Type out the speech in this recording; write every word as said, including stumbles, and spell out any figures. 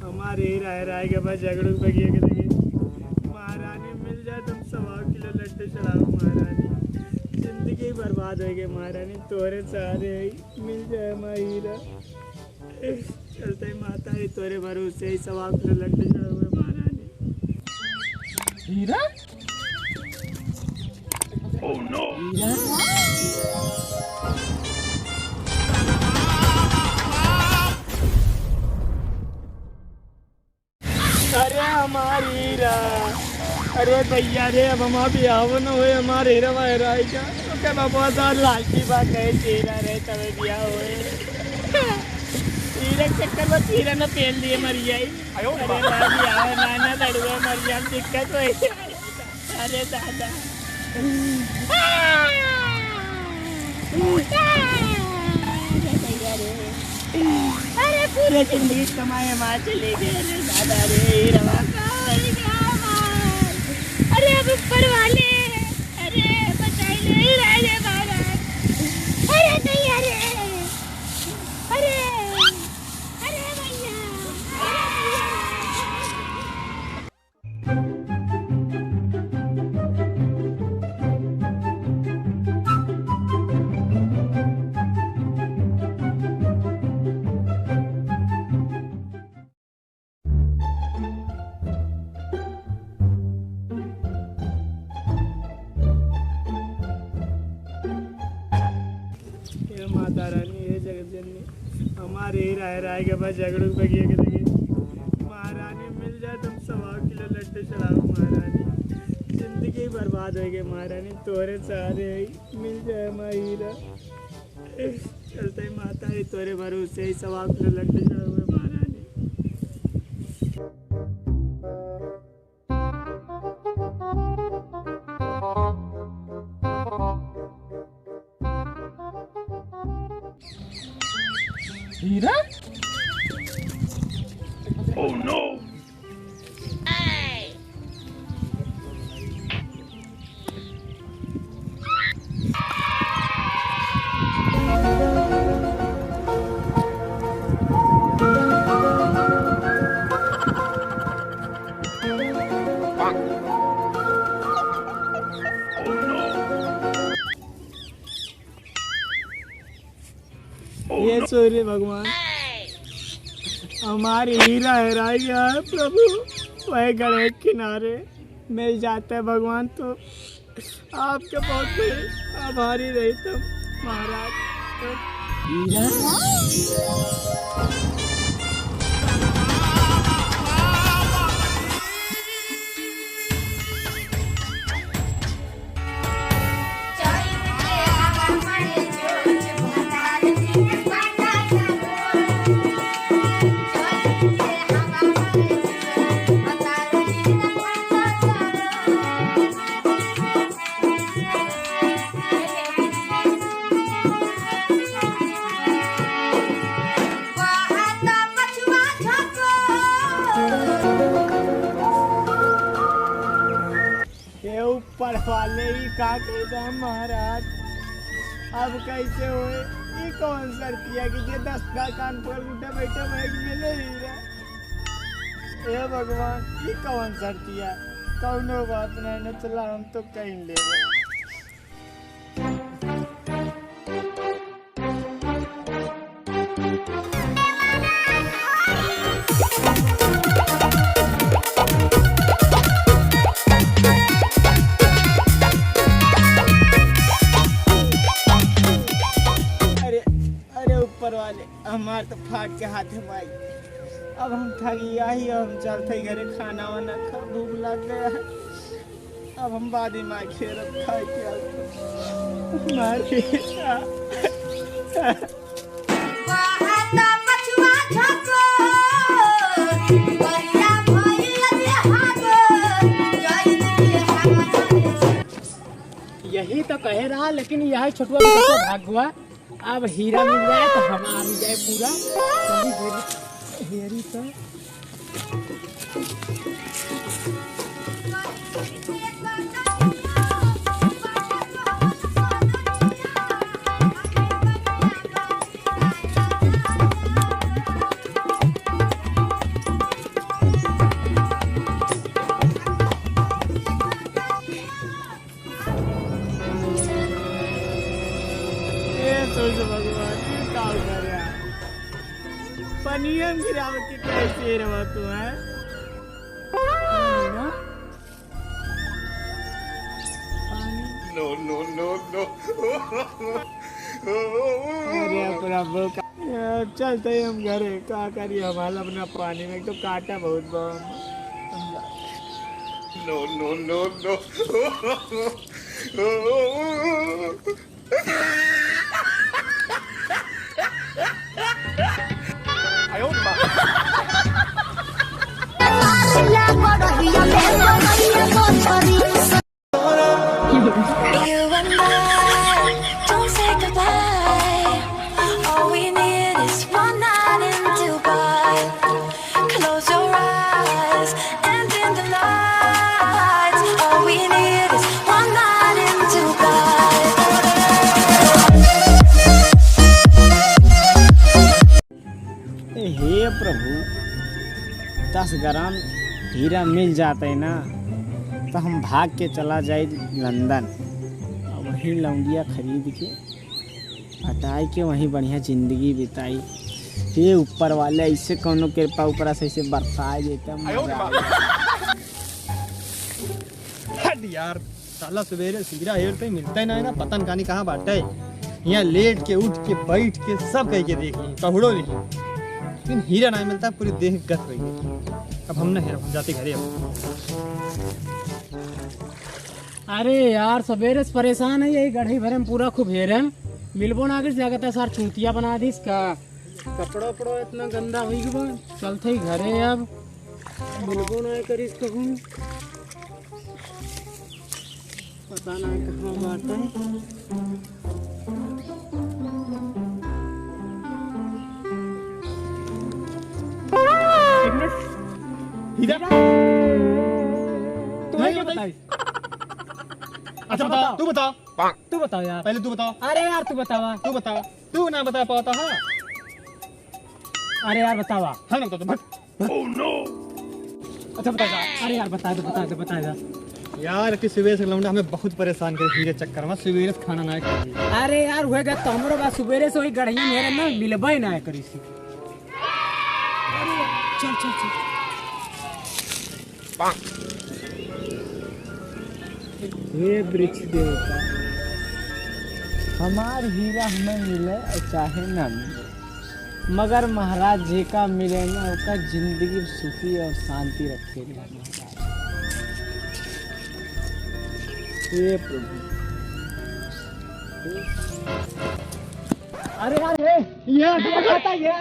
हमार हीरा हेराय के बाद झगड़ू के बगिया के लगे। महारानी मिल जाए तो हम सवा किलो लड्डू चढ़ाओ महारानी। जिंदगी बर्बाद होइ गई महारानी, तोरे सहारे है, मिल जाए हमार हीरा। चलते ही माता है तोरे भरोसे ही सवा किलो लड्डू चढ़ाओ महारानी। हीरा? Oh no! अरे हमार हीरा, अरे भैया रे, अब हमार बियाह न होए, हमार हीरा हेराय का। ओके बाबा साहब लालची बात है, हीरा रहे तबे बियाह होए। हीरा के चक्कर में हीरा न पेल दिए मर जाई। अरे बाबा, बियाह ना, ना लड़ुआ मर जाए, दिक्कत होए। अरे दादा। अरे भैया रे। अरे पूरे जिंदगी कमाए मार चले गए रे दादा रे, रवा का हो गया हमार? अरे अब ऊपर वाले, अरे बचाई ले, ले, ले महाराज। अरे भैया रे, अरे, अरे भैया, अरे भैया। हे माता रानी, हे जगत जननी, हमार हीरा हेराय के बाद झगड़ू के बगिया के लगे। महारानी मिल जाए तो हम सवा किलो लड्डू चढ़ाओ महारानी। जिंदगी बर्बाद होइ गई महारानी, तोरे सहारे है, मिल जाए हमार हीरा। चलते ही माता है तोरे भरोसे ही सवा किलो लड्डू चढ़ाओ महारानी। हीरा? Oh no! ये सूर्य भगवान, हमार हीरा हेराय गया है प्रभु, वह गड़े किनारे मिल जाते भगवान तो आपके बहुत बड़े आभारी रहितम महाराज। हीरा? हे ऊपर वाले, ई का कह दे महाराज, अब कैसे होए? ई कौन शर्तिया कि जे दस का कान पकड़ उठे बैठे बैग में नहीं रहे? हे भगवान, ई कौन शर्तिया? कौनो बात नहीं न चला, हम तो कहीं ले गए। अरे, अरे ऊपर वाले, हमार तो फाट के हाथ है भाई। अब हम थक गया ही, अब हम चलते ही घरे खाना वाना खा, भूख लग गया है। अब हम बाद में खेलब खाए के आते। मार के। यही तो कहे रहा, लेकिन यही छोटुआ भी कैसे भाग गवा। अब हीरा मिल जाए तो हमार हो जाए पूरा। चली हेरी, हेरी तो। गिराव के कैसे रहो तू, हैं? पानी। No, no, no, no। अरे प्रभु, का-, यार, चलते ही हम घरे, का करी, हम हाल अपना पानी में, एक तो काटा बहुत बा। No, no, no, no। You and I don't say goodbye. All we need is one night in Dubai. Close your eyes and in the lights. All we need is one night in Dubai. ए हे प्रभु, दस ग्राम हीरा मिल जाते ना, तो हम भाग के चला जाए लंदन, और वहीं लौंडिया खरीद के, पटाई के, वहीं बढ़िया जिंदगी बिताई। हे ऊपर वाले, ऐसे कौनो कृपा ऊपर से ऐसे बरसाए देता, मजा आ जाए। हट यार, साला सुबेरे से हीरा हेरते ही मिलता ही ना है ना, पता न कानी कहाँ बाटे। यहाँ लेट के, उठ के, बैठ के सब कह के देख ली, पहुड़ो ली, लेकिन हीरा ना मिलता, पूरी देह गत हो गई। अब हम ना हेरब, हम जाते घरे अब। अरे यार, सबेरे से परेशान है, यही गढ़ई भरे में पूरा खूब हेरे, मिलबो ना करिस, लागत है सार चूतिया बना दिस का। कपड़ा उपड़ा इतना गंदा हो गया, चलते ही घरे अब, मिलबो ना करिस कहूँ। पता ना कहाँ बाटे। एक मिनट। हीरा? तुम्हें क्या बताई? अच्छा, बताओ, तू बताओ। तू बताओ यार। पहले तू बताओ। अरे यार, तू बतावा। तू बताओ। तू ना बता पाता, हाँ? अरे यार, बतावा। हाँ, ना बता, तो भट। Oh no! अच्छा, बता जा। अरे यार, बता दे, बता दे, बता दे। यार, कि सुबह से लौंडा हमें बहुत परेशान करे हीरे चक्कर में, सुबह से खाना ना खाई। अरे यार, हुए गए तो हमरो बा, सुबह से वही गढ़िया में हेरे ना, मिलबे ना करी सी। अरे, चल, चल, चल। हे वृक्ष देवता, हमार हीरा हमें मिले और चाहे ना मिले, मगर महाराज जी का मिले ना, ओका जिंदगी सुखी और शांति रखे रहे महाराज। हे प्रभु। अरे यार, हे, ये, ये, ये, ये,